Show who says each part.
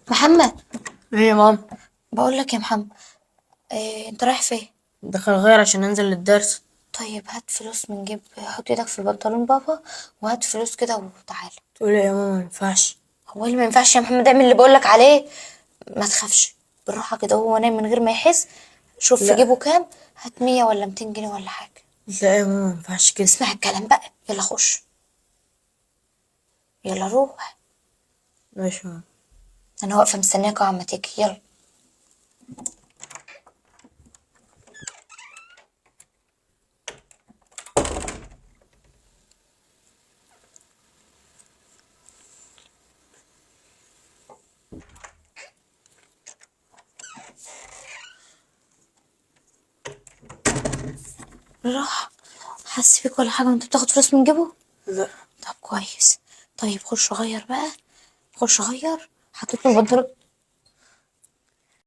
Speaker 1: محمد.
Speaker 2: ايه يا ماما؟
Speaker 1: بقول لك يا محمد، إيه انت رايح فين؟
Speaker 2: دخل غير عشان ننزل للدرس.
Speaker 1: طيب هات فلوس من جيب، حط ايدك في البنطلون بابا وهات فلوس كده وتعالى.
Speaker 2: تقول ايه يا ماما؟ ما ينفعش.
Speaker 1: هو اللي ما ينفعش يا محمد؟ اعمل اللي بقولك عليه، ما تخافش، بالراحة كده وهو نايم من غير ما يحس. شوف في
Speaker 2: لا.
Speaker 1: جيبه كام، هات 100 ولا 200 جنيه ولا حاجة.
Speaker 2: لا يا ماما ما ينفعش كده.
Speaker 1: اسمع الكلام بقى، يلا خش، يلا روح.
Speaker 2: ماشي يا ماما.
Speaker 1: انا واقفة مستنياك اهو عم تيجي، يلا. راح حس فيك ولا حاجة وانت بتاخد فلوس من جيبه؟
Speaker 2: لا.
Speaker 1: طب كويس. طيب خش غير بقى، خش غير. حطيت له البنطلون.